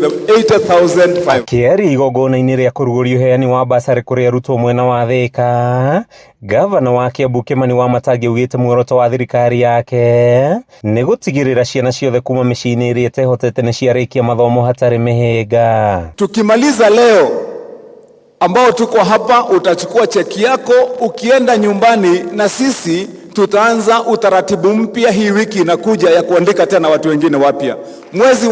80,500. Akĩaria igongona-inĩ rĩa kũrugũria ũheani wa basarĩ kũrĩ arutwo mwena wa Thĩka, ngavana wa Kiambu Kimani Wamatangi augĩte muoroto wa thirikari yake nĩ gũtigĩrĩra ciana ciothe kuma mĩciĩ-inĩ ĩrĩa ĩtehotete nĩ ciarĩkia mathomo hatarĩ mĩhĩnga. Tukimaliza leo ambao tuko hapa, utachukua cheki yako ukienda nyumbani, na sisi tutaanza utaratibu mpya hii wiki inakuja ya kuandika tena watu wengine wapya. Mwezi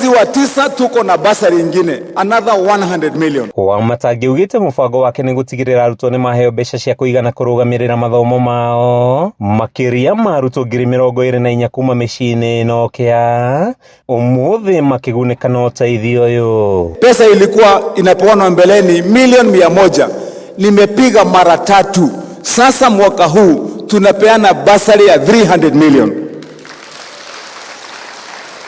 wa 9 tuko na basari ingine, another 100 million. Wamatangi augĩte mũbango wake nĩ gũtigĩrĩra arutwo nĩ maheo mbeca cia kũigana kũrũgamĩrĩra mathomo mao, makĩria ma arutwo 24,000 kuma mĩciĩ-inĩ ĩno kĩa ũmũthĩ makĩgunĩka na ũteithio ũyũ. Pesa ilikuwa inapeanwa mbeleni milioni 100, nimepiga mara tatu. Sasa mwaka huu tunapeana basari ya 300 million.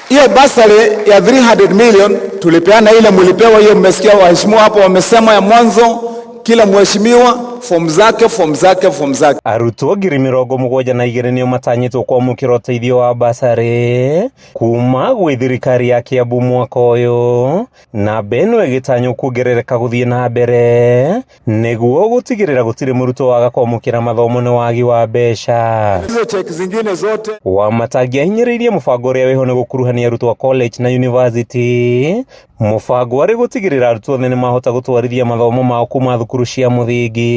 Hiyo basari ya 300 million tulipeana ile mlipewa hiyo, mmesikia waheshimiwa hapo wamesema ya mwanzo, kila mheshimiwa fomu zake, fomu zake, fomu zake. Arutwo 72,000 nĩo matanyĩtwo kwamũkĩra ũteithio wa basarĩ kuma gwĩ thirikari ya Kiambu mwaka ũyũ, namba ĩno ĩgĩtanywo kuongerereka gũthiĩ na mbere nĩguo gũtigĩrĩra gũtirĩ mũrutwo waga kwamũkĩra mathomo nĩ wagi wa mbeca. Hizo cheki zingine zote. Wamatangi ahinyĩrĩirie mũbango ũrĩa wĩho nĩ gũkuruhania arutwo a college na university, mũbango arĩ gũtigĩrĩra arutwo othe nĩ mahota gũtwarithia mathomo mao kuma thukuru cia mũthingi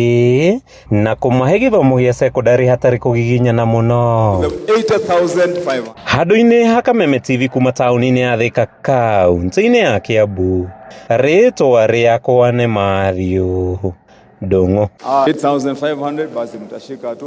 na kũmahe gĩthomo gĩa cekondarĩ hatarĩ kũgiginyana mũno. 80,500. Handũ-inĩ ha Kameme TV kuma taũni-inĩ ya Thĩka, kaũntĩ-inĩ ya Kiambu, rĩtwa rĩakwa nĩ Matthew Ndung'u. 8,500 basi mtashika tu.